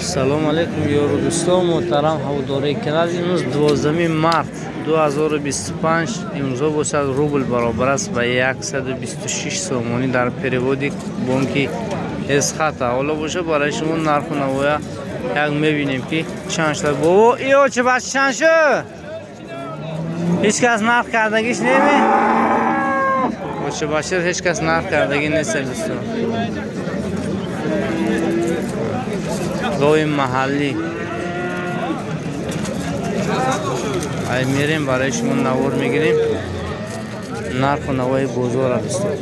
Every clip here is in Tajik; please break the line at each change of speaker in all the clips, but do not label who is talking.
Салом алейкум, ёру дӯстон, муҳтарам ҳаводораи канал. Имрӯз 12 март 2025. Имрӯзо бошад, рубл баробар аст ба 126 сомонӣ дар переводи бонки Эсхата. Ҳоло боша, барои шумо нарху навоя як мебинем, ки чанд шуда. Бобо, иё чӣ бач, чанд шуд? Ҳеҷ кас нарх кардагиш неме? Оча бача ҳеҷ кас нарх кардагӣ нест, дӯстон. Гови маҳаллӣ. Ай, мерем, барои шумо навор мегирем нарху навои бозора, дӯстон.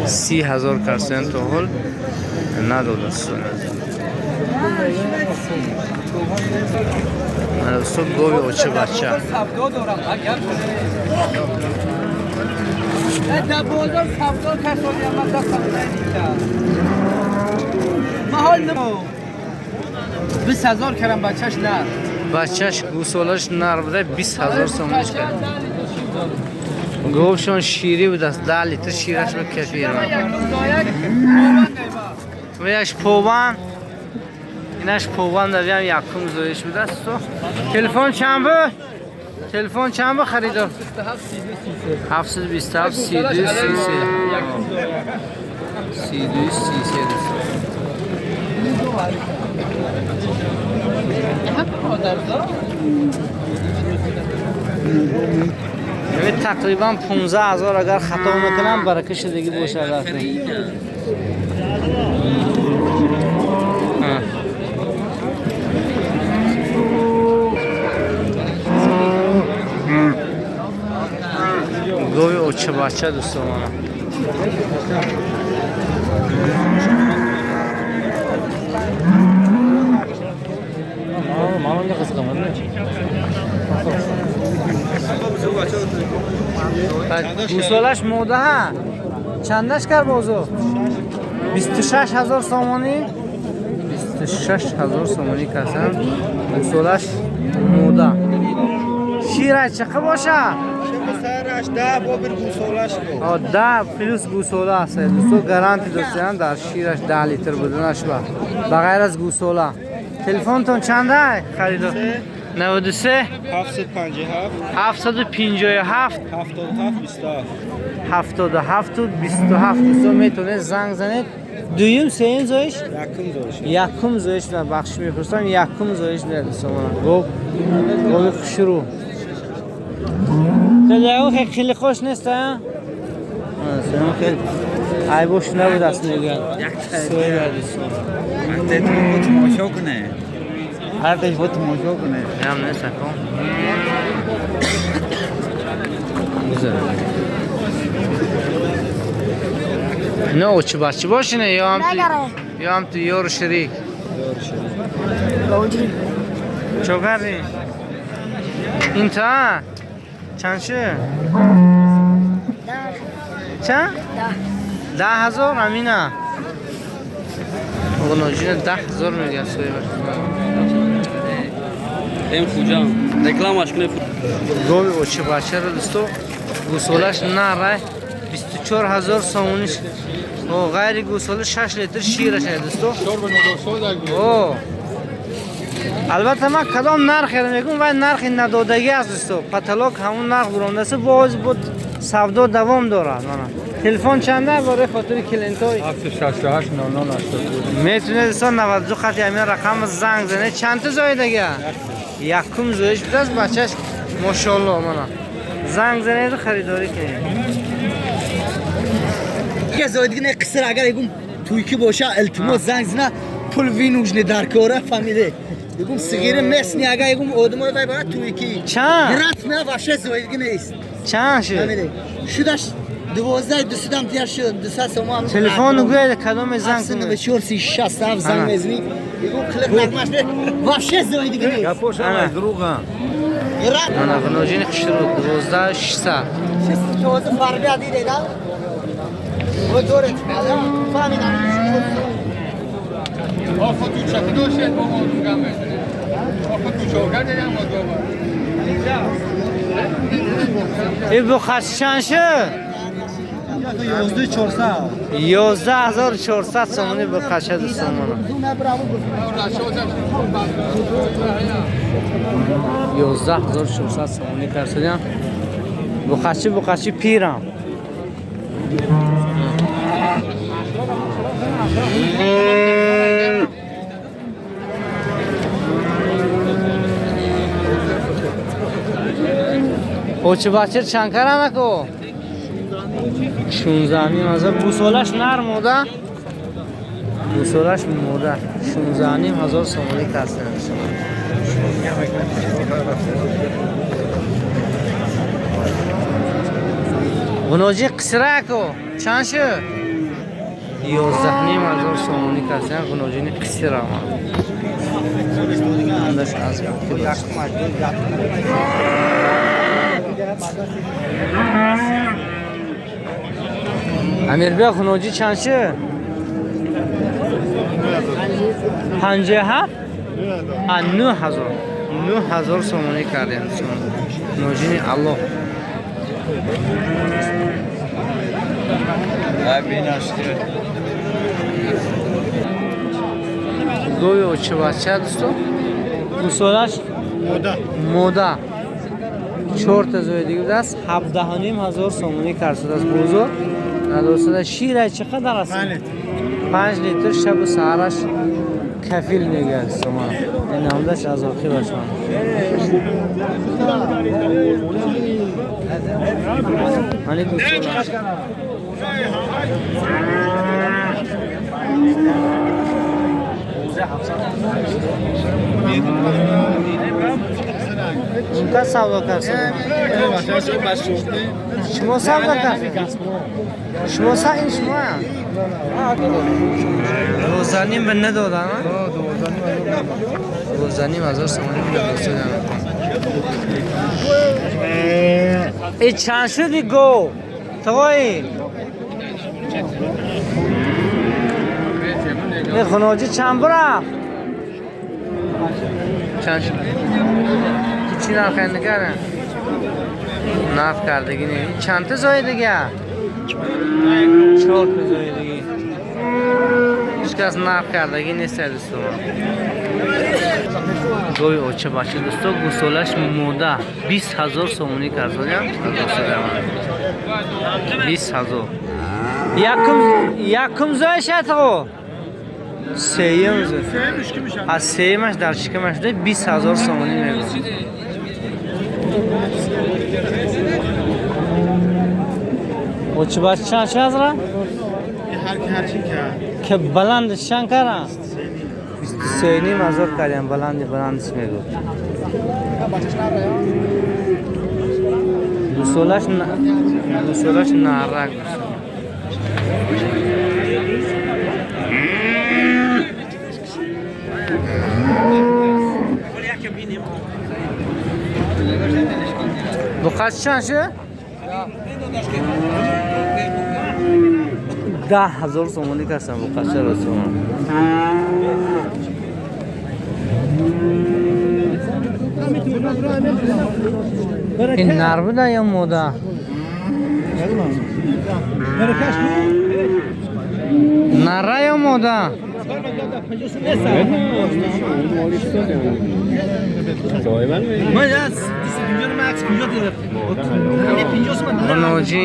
30 000 карсен то ҳол надода, дӯстон. Дӯстон, гови оча бача.
در بازار سودا کسانی هم من دستم محال نمو 20 000 کردم، بچهش نه.
Бачаш гӯсолаш нар буда, 20 000 сомониш кард. Говшон ширӣ будааст, 10 литр шираш ба кафир. Яш пован, инаш пован давиам, якум зоиш будааст. Телефон чанд буд? Телефон чанд буд, харидор? 727 32 33 32 33. Яъне тақрибан 15 000, агар хато накунам, барака шудагӣ бошад. Гови оча бача, дӯстон. Гӯсолаш модаҳа, чандаш кар бозор? 26 000 сомонӣ, 26 000 сомонӣ касан. Гӯсолаш мода, шираш чӣ боша? Да плюс гӯсола аст, дӯсто. Гаранти дӯстиан дар шираш 10 литр буданаш ба ғайр аз гӯсола. Телефонтон чанда, харидор? 93
757
757
77 27.
77 27. Дӯстон, метавонед занг занед. Дуюм, сеюм зоиш?
Якум зоиш.
Якум зоиш. Бахшиш мепурсам, якум зоиш меяд, дӯстон. Гов, гови хушрӯ. Хеле хеле хош нест, а? Хеле айбош набудааст, мегӯянд. Соҳиба, дӯстон.
Тамошо куне. Ҳар бо тамошо куне.
Ям нест, акон. Гузар. Не, очи бачи бошине, ё ҳам ту, ё ҳам ту ёру шерик. Чо кардӣ? Ин та чанд шуд? Чанд? 10 000, амина. Оғноҷина 10 000 мегӯяд соҳибаш.
Эм хуҷам рекламаш куне.
Гови очи бачаро, дӯсто, гӯсолаш нарай, 24 000 сомониш. О, ғайри гӯсола 6 литр шираш ай, дӯсто. О, албатта, ман кадом нархеро мегӯм, вай нархи надодагӣ аст, дӯсто. Потолок ҳамун нарх бурондааст, боз буд, савдо давом дорад. Мана телефон чанда барои хотири клиентҳои?
768 00 82.
Метавонед, дӯстон, 92 хати ҳамин рақам занг занед. Чандта зоидага? Якум зоиш будааст, бачаш мошолло. Мана занг занеду харидорӣ кунед.
Яке зоидги не қиср, агар егум туйки боша, илтимос, занг зина, пул винужни дар кора, фамиле. Егум сигири местни, агар егум одамои вай бара туйки.
Чанд?
Грант ме вообще зоидги нест.
Чанд шуд?
Фамиле. Шудаш 12 дусидам тияр шуд, 200 сомон.
Телефон гӯяд, кадоме занг кунед.
94 67 занг мезани. Егум қилиқ нақмаш не вообще зоидги нест.
Гапош ҳамаш дурӯғанд.
Грант
Мана ғиноҷини хушрӯ, 12 600.
чист тоза фарбия дидеда? О дорет. Фамилам.
آخه تو چکی داشت با ما دوگم آخه تو چوکر دیدم ما دو بار.
И бу хас чанд шуд? 11400 сомонӣ буқача дӯстон мана. 11400 сомонӣ карсадиам. Буқачи буқачи пирам. Очи бачир чанд каранако? 16 ҳазор. Гусолаш нар мода? Гусолаш мода. 16 ҳазор сомонӣ карданд. Ғуноҷи қисрако чанд шуд? 11 ҳазор сомонӣ карданд. Ғуноҷини қисра. Андаш аз Амирбек хуноҷӣ чанд шуд? 57? 9000. 9000 сомонӣ кардем. Хуноҷини Аллоҳ. Гови очибача дӯсто? Гусолаш мода. 4 та зоидагӣ будааст. 17,5 ҳазор сомонӣ кард шудааст бозор. Надостада шира чӣ қадар аст? 5 литр шабу саҳараш кафил мегӯяд сомон. Ин ҳамдаш аз оқибаш ман. Мани гусолаш. Унка савдо кард? Шумо савдо кард? Шумо са ин шумо? 12.5 ба надодам? 12.5 ҳазор сомонӣ надодам. Э чанд шуди гов? Тағои? Э хуноҷӣ чанд бурафт? Чанд шуд? Чӣ нарх андигара? Нарх кардагӣ не. Чанд та зоидагӣ? 4 та зоидагӣ. Ҳеҷ кас нарх кардагӣ нест дӯстон. Гови оча бача дӯсто гусолаш мода 20 ҳазор сомонӣ кард. 20 ҳазор. Якум зоиш атғо? Сеюм зоиш. Аз сеюмаш дар шикамаш 20 ҳазор сомонӣ мегӯяд. Очи бача чанд шуд ра? Ки баландш чанд кара? 23.5 ҳазор кардем, баланди баландш мегӯфт. Гусолаш нарак. Буқач чанд шуд? 10 ҳазор сомонӣ кардам буқача ростон. Ин нар буда ё мода? Нара ё мода? Ғуноҷӣ.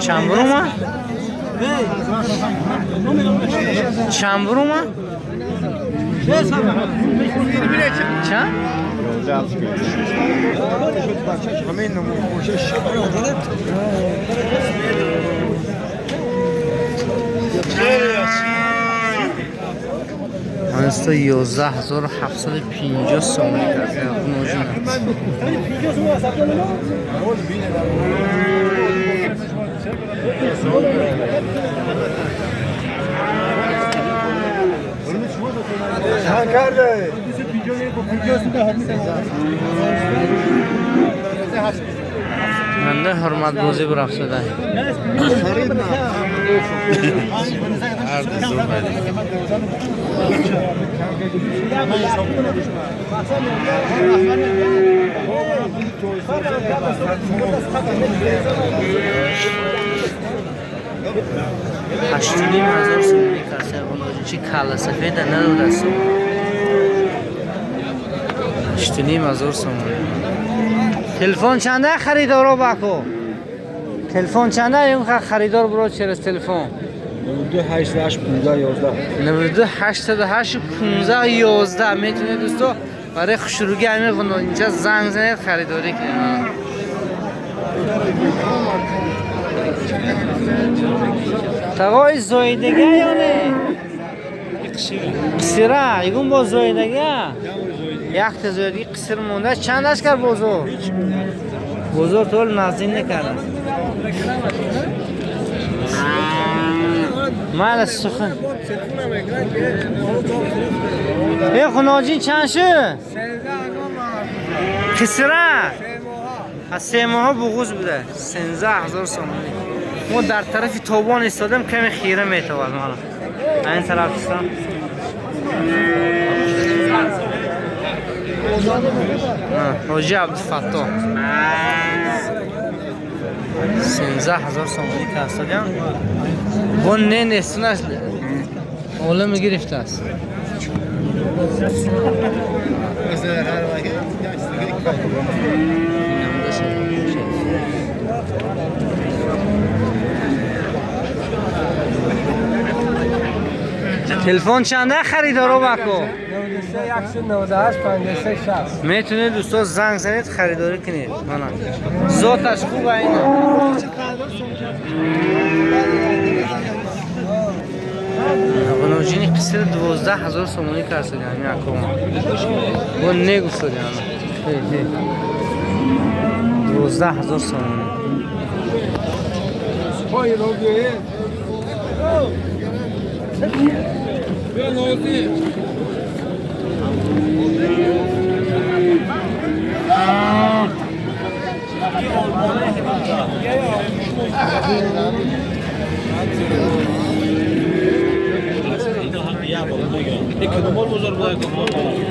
Чанд бурума? Чанд бурума? Чанд? Анста 11750 сомонӣ кард. Ғуноҷӣ. Манда ҳурматбозӣ бурафтода. 8,5 ҳазор сомонӣ каса ғуноҷинчи калла сафеда надодааст. 8,5 ҳазор сомонӣ. Телефон чанда харидоро бако? Телефон чанда юм харидор буро через телефон?
92 88 15 11.
92 88 15 11 метавонед дӯсто барои хушругӣ ҳамин ғуноҷинча занг занед, харидорӣ кунед. Тағои зоидага ё не? Қисира, ягон боз зоидага? Якта зоидаги қисир монда. Чанд аш кар бозор? Бозор тол наздик накард. Майла сухан. Э хуноҷин чанд шуд? Қисира? Аз 3 моҳа буғуз буда. 13 ҳазор сомонӣ. Мо дар тарафи тобон истодем, каме хира метавад мана. Ин тараф истам. Ҳоҷи Абдуфаттоҳ. 13 ҳазор сомонӣ кастодям. Бо не нестунаш олами гирифтааст. Телефон чанда харидоро бако?
198 53 60.
Метавонед дӯсто занг занед, харидорӣ кунед. Мана. Зоташ хуба ина. Ғуноҷини қисир 12 ҳазор сомонӣ кардем якома. Бо негуфтодем. 12 ҳазор сомонӣ.
Ой, роги. Бیا نوزی.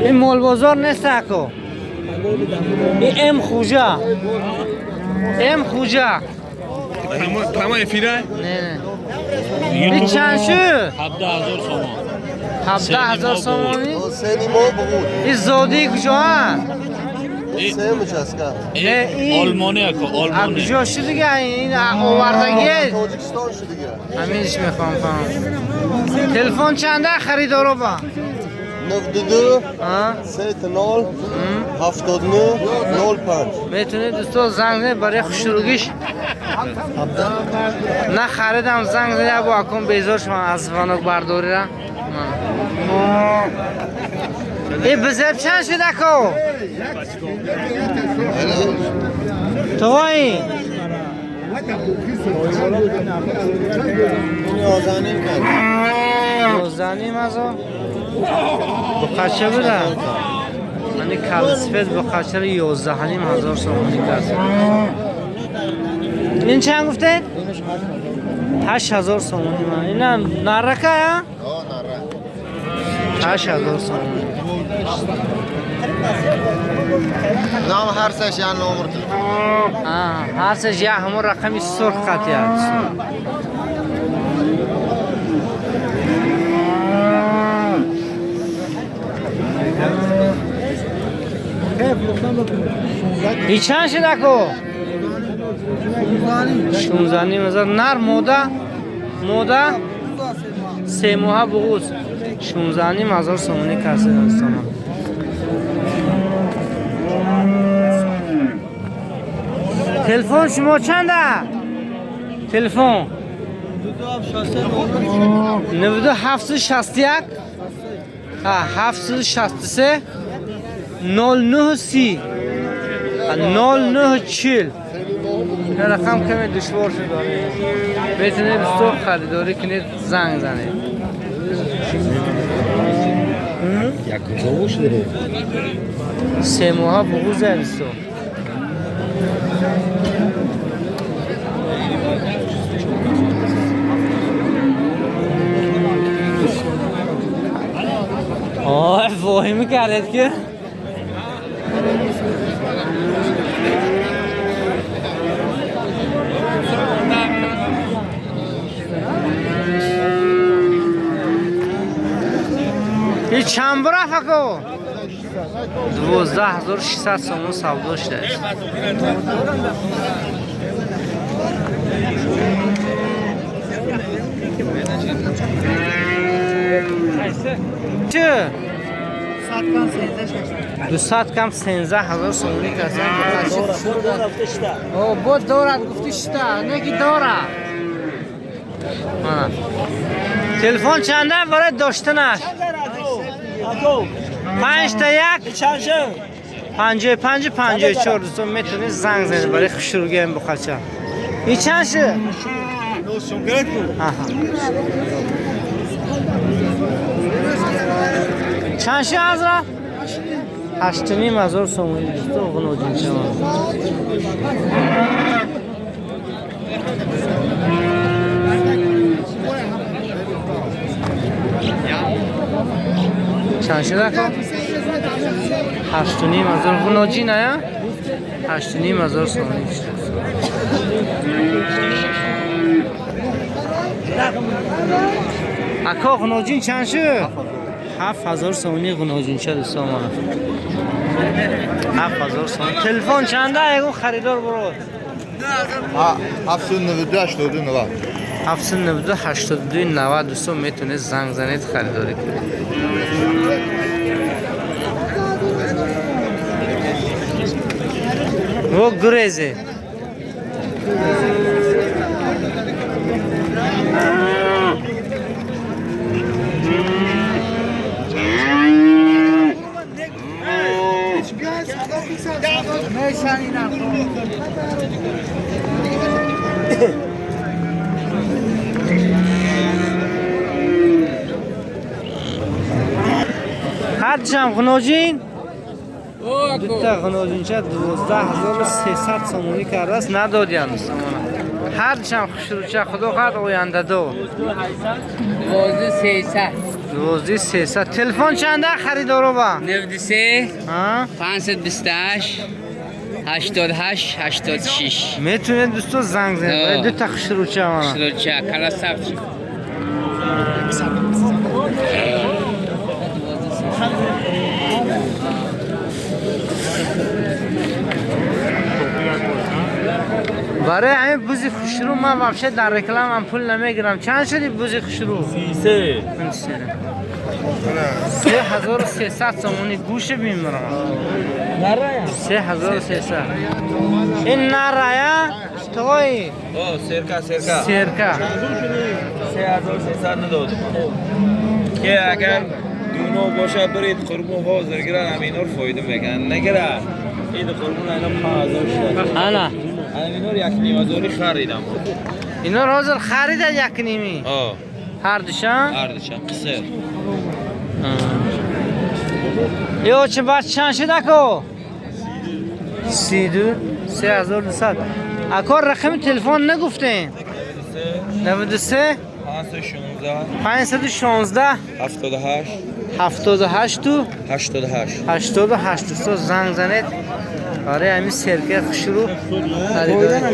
Ин молбозор нест ако. Ин М Хуҷа. М Хуҷа.
Прямой эфир?
Не, не. Ин чанд шуд?
17 ҳазор сомон.
17 ҳазор сомонӣ?
Сени мо буғуд.
Ин зодии куҷоанд?
Се мучаска.
Не, ин
Олмонӣ ако,
А
олмонӣ.
куҷо шуд дига ин овардагӣ?
Тоҷикистон шуд дига.
Ҳаминш мехоҳам фаҳмам. Телефон чанда харидоро ба?
92
А?
30 79 05.
Метавонед дӯсто занг занед барои хушругиш. На харидам занг занед, бо акон безор шумам аз звонок бардорира. Э бизеб чанд шуд ако? Тои
11 ним кард.
11,5 ҳазор. Буқача буда? Ани калсифед буқачаро 11,5 ҳазор сомонӣ кард. Ин чанд гуфтед? 8 ҳазор сомонӣ. Ман ина нарака я?
Нара.
8 ҳазор сомонӣ.
Нам ҳар сеш я номер телефон.
Ҳар сеш я ҳамон рақами сурх қатъи аст. И чанд шуд ако? 16,5 ҳазор. Нар мода? Мода? 3 моҳа буғуз. 16,5 ҳазор сомонӣ касед дӯстона. Телефон шумо чанда? Телефон? 92 761 763 09 30 09 40. ин рақам каме душвор шуд. Метавонед дӯсто харидорӣ кунед, занг занед. 3 моҳа буғуза дӯсто. Ой, воҳима кардед ки. Ин чанд бурафт ако? 12600 сомон савдо шудааст. Чӣ? 200 кам 13000 сомонӣ касан. О, бо дорад гуфти шита, не ки дорад. Телефон чанда барои доштанаш? 5 تا 1 55 54 دوستان میتونید زنگ زنید برای خوشروگی این بخچه. این چند شه؟ چند شه حضرت؟ 8,500 سومونی دوستان غنوجین شما. چند شده کن؟ 8,500 غنوجی نه؟ 8,500 سومونی شده. اکا غنوجین چند شد؟ 7,000 سومونی غنوجین چه دوستان ما. 7,000 سومونی. تلفن چنده؟ اگه خریدار برو.
792 82 90.
792 82 90 دوستان میتونید زنگ زنید خریداری کنید. و گریزه. هرچند غنوجین دو تا غنوجینچه 12300 سومونی کرده است ندادیان دوستان. هرچند خوشروچه خدا خواهد آینده دو
12300
12300. تلفن چنده خریدارو با؟
93 528 88 86.
میتونید دوستو زنگ زنید. دو تا خوشروچه ما.
خوشروچه کلا ثبت.
برای همین بوزی خوشرو من вообще در رکلام هم پول نمیگیرم. چند شدی بوزی خوشرو؟
33.
3300 سومونی گوش بیمرم. 3300. این نرایا توی؟
سرکه سرکه.
سرکه.
3300 ندادم. که اگر دونو باشه برید قربون حاضر گیرن همینا رو فایده میکنن. نگیرن. این قربون اینا 5000 شد.
انا
اینا رو 1,500 خریدم.
اینا رو حاضر خریدن 1,5؟
آه.
هر دوشان؟
هر دوشان قصر.
یو چه بچ چند شد اکو؟ 32 3200. اکو رقم تلفن نگفتین؟ 93 516
78
78
88
88. دوستا زنگ زنید برای همین سرکه خوشرو خریداری.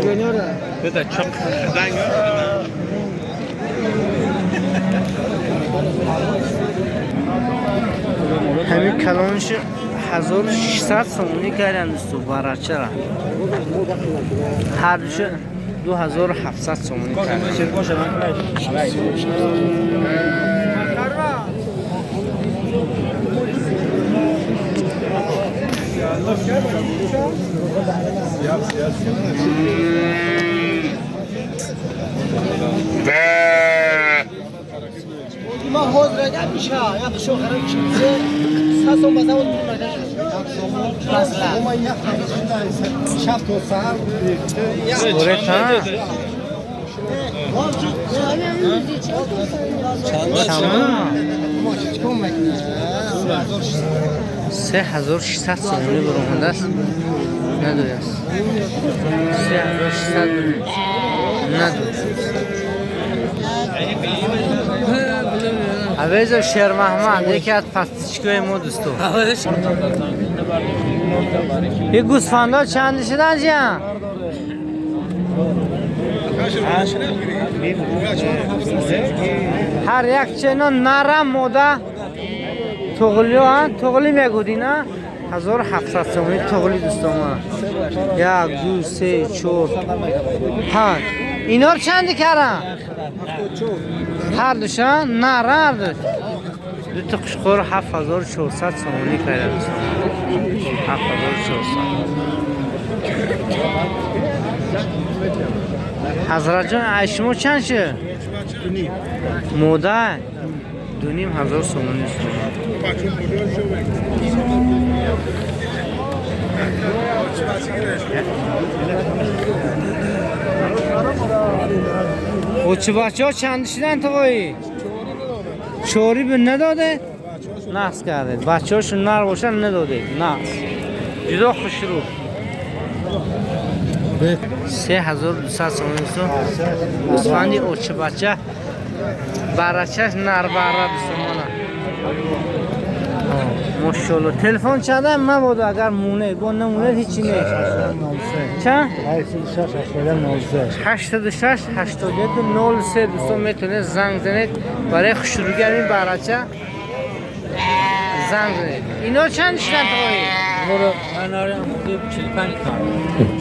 همین کلانش 1600 سومونی کردن دوستو برچه را. هر دوشه 2700 سومونی کردن.
ما حاضر اگر میشه یا قشو خراب میشه سه سوم بازار پول
چند؟ 3600 сомонӣ баромадааст. Надояст. 3600 надод. Авезо Шермаҳмад яке аз пастичкои мо дӯсто. Ин гӯсфандо чанд шудан ҷиям? Ҳар як чено нарам мода туғлиё туғли мегӯди на 1700 сомонӣ туғли дӯстома. 1 2 3 4 5 инор чанди карам? Ҳар душа нара ҳар душ. Дута қушқор 7400 сомонӣ карда дӯстома. 7400. Ҳазратҷон, ай шумо чанд шуд? Мода 2500 сомонӣ дӯстома. Очи бачаҳо чанд шуданд тоғои? Чори бин надоде? Нақс кардед. Бачаҳошон нар бошанд надодед. Нақс. Ҷудо хушрӯ. 3200 сомонӣ дӯстон. Гӯсфанди очи бача барачаш нар бара дӯстонмона. Мошалло. Телефон чанда мабодо агар муне, бо намуне ҳеҷи нест. Чанд? 86 81 03 дӯстон метавонед занг занед барои хушрӯгӣ ҳамин барача занг занед. Ино чанд шуданд тоғои?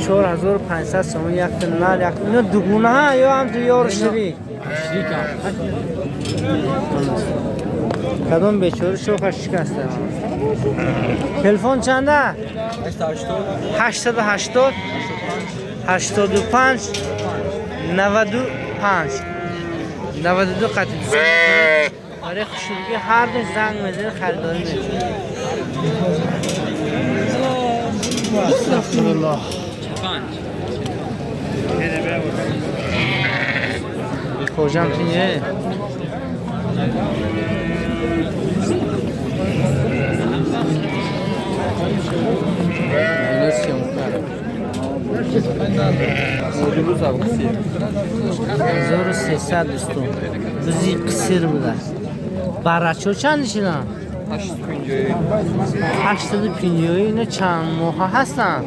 4500 сомон якта нар як. Ино дугунаҳа ё ҳам ту ёр ширик? Кадом бечора шохаш шикаста. Телефон чанда? 880 85 95 92 қатъи дӯстон. Барои хушрӯгӣ ҳар ду занг мезанед харидорӣ мекунед. Хоҷам тине? Ҳазору сесад дӯстон. Бузи қисир буда. Барачо чанд шуданд? 850. Ино чанд моҳа ҳастанд?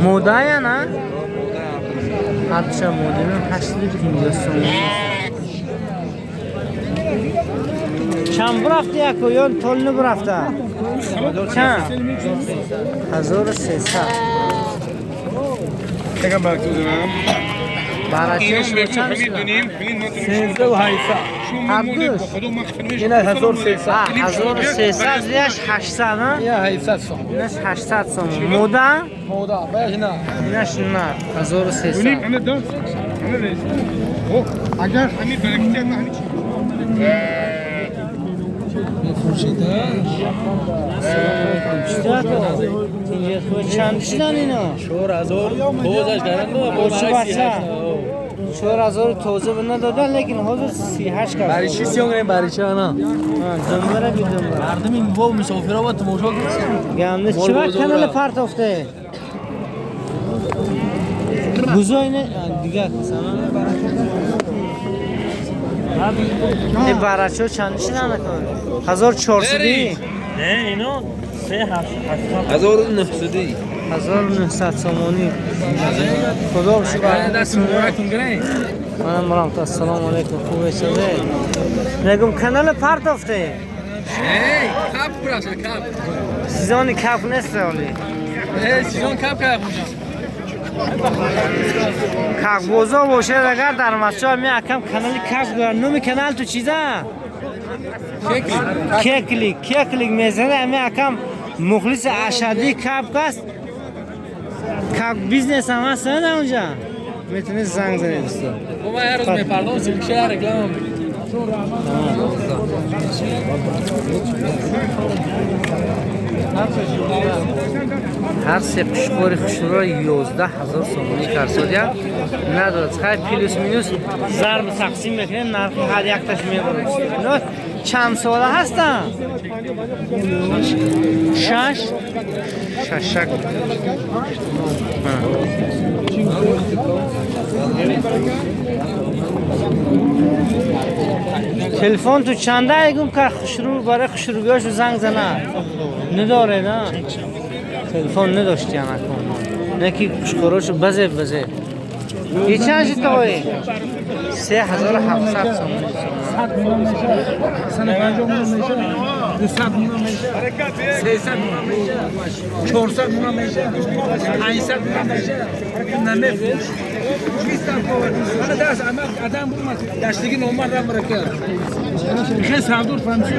Модая на? Ҳардуша мода 850 сомонӣ. Чанд бурафта яко ё толни бурафта? Чанд? 1300. Барачаш чанд шуданд?
3800.
Ҳардуш? 1300 яш 800 ҳа?
800 сом.
Инаш 800 сом. Мода?
Мода, баъш на.
Инаш на 1300.
Агар ҳамин баракати на ҳамин чи.
Чанд шуданд ино?
4000 тозаш даранда
Очи бача. 4000 тоза ба надодан, лекин ҳозир 38 кас.
Бари чи сиён гирем, бари чи ана?
Думбара би думбара.
Мардум ин бо мусофиро ба тамошо кунанд.
Гамни чи ва канали партофте? Бузой не дигар касана. Ин барачо чанд шуданд? 1400.
Не, ино 3900.
1900 сомонӣ. Худо шукр. Манам марам та ассалому алайкум. Хуб шуде. Мегум канал партофте.
Эй, кап бураса, кап.
Сезони кап нест оли.
Эй, сезон кап кап бошад.
Капбозо бошад агар дар масҷид ми акам канали кап дорад. Номи канал ту чиза? Кеклик. Кеклик мезанад ми акам мухлиси ашадии капк аст. Как бизнес ҳам ҳаст на онҷа? Метавонед занг занед дӯстон.
Ман ҳар рӯз мепардом, силкша реклама мекунам.
Ҳар се қушқори хушрӯро 11 000 сомонӣ карсодия надорад. Хай, плюс минус зарб тақсим мекунем, нархи ҳар якташ мебарад. Ино чанд сола ҳастанд? Шаш шашак. Телефон ту чанда егум ка хушрӯ барои хушрӯгиҳошу занг зана надоре на? Телефон надошти анакон. Не ки қушқорошу базе базе. И чанд шуд тои? 3700 сомонӣ.
150 меша, 200 меша, 300 меша, 400 меша, 500 меша, намефурӯш. Ана даст адам бумад, даштиги номар ра барака. Хе савдур фамши.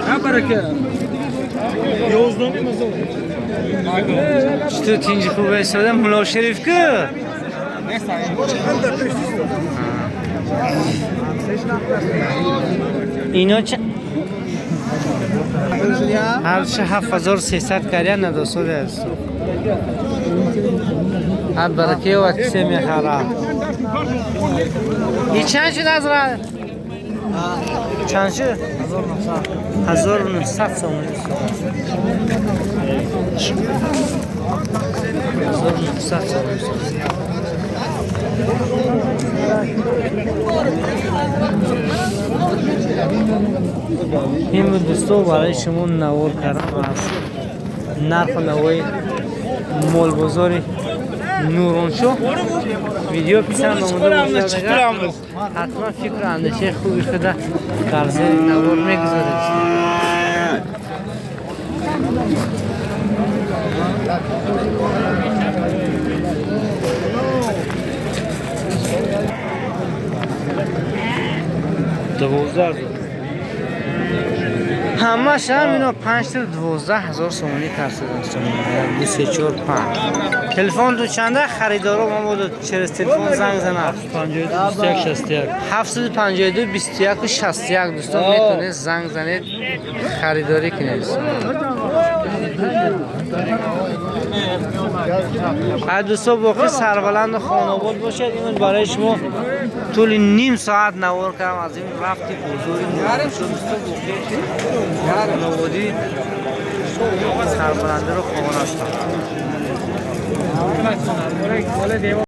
Ра барака. 11 мазор.
Читор тинҷи хуб истода Мулло Шериф ку? Ино ча ҳарчи 7300 кария надосода аст. Ҳар баракаи ва кисе мехара. И чанд шуд азра? Чанд шуд? 1900 сомонӣ. 1900 сомонӣ. Ин буд дӯсто, барои шумо навор кардам аз нарху навои молбозори Нуроншоҳ. Видео писанд омода бошад, агар ҳатман фикру андешаи хуби худа дар зери навор мегузоред. 12 000 ҳамаш ҳам ино панҷ тил 12 000 сомонӣ карсадан. Ду, се, чор, панҷ. Телефон ту чанда? Харидоро ма буду через телефон занг зана.
52 21 61.
752 21 61. Дӯстон, метавонед занг занед, харидорӣ кунед. Ай дӯсто, боқӣ сарбаланду хонобод бошед. Имрӯз барои шумо тӯли ним соат навор кардам аз ин рафти бозори Нуроншоҳ. Дӯсто, боқӣ хонободӣ сарбаландиро хоҳон ҳастам.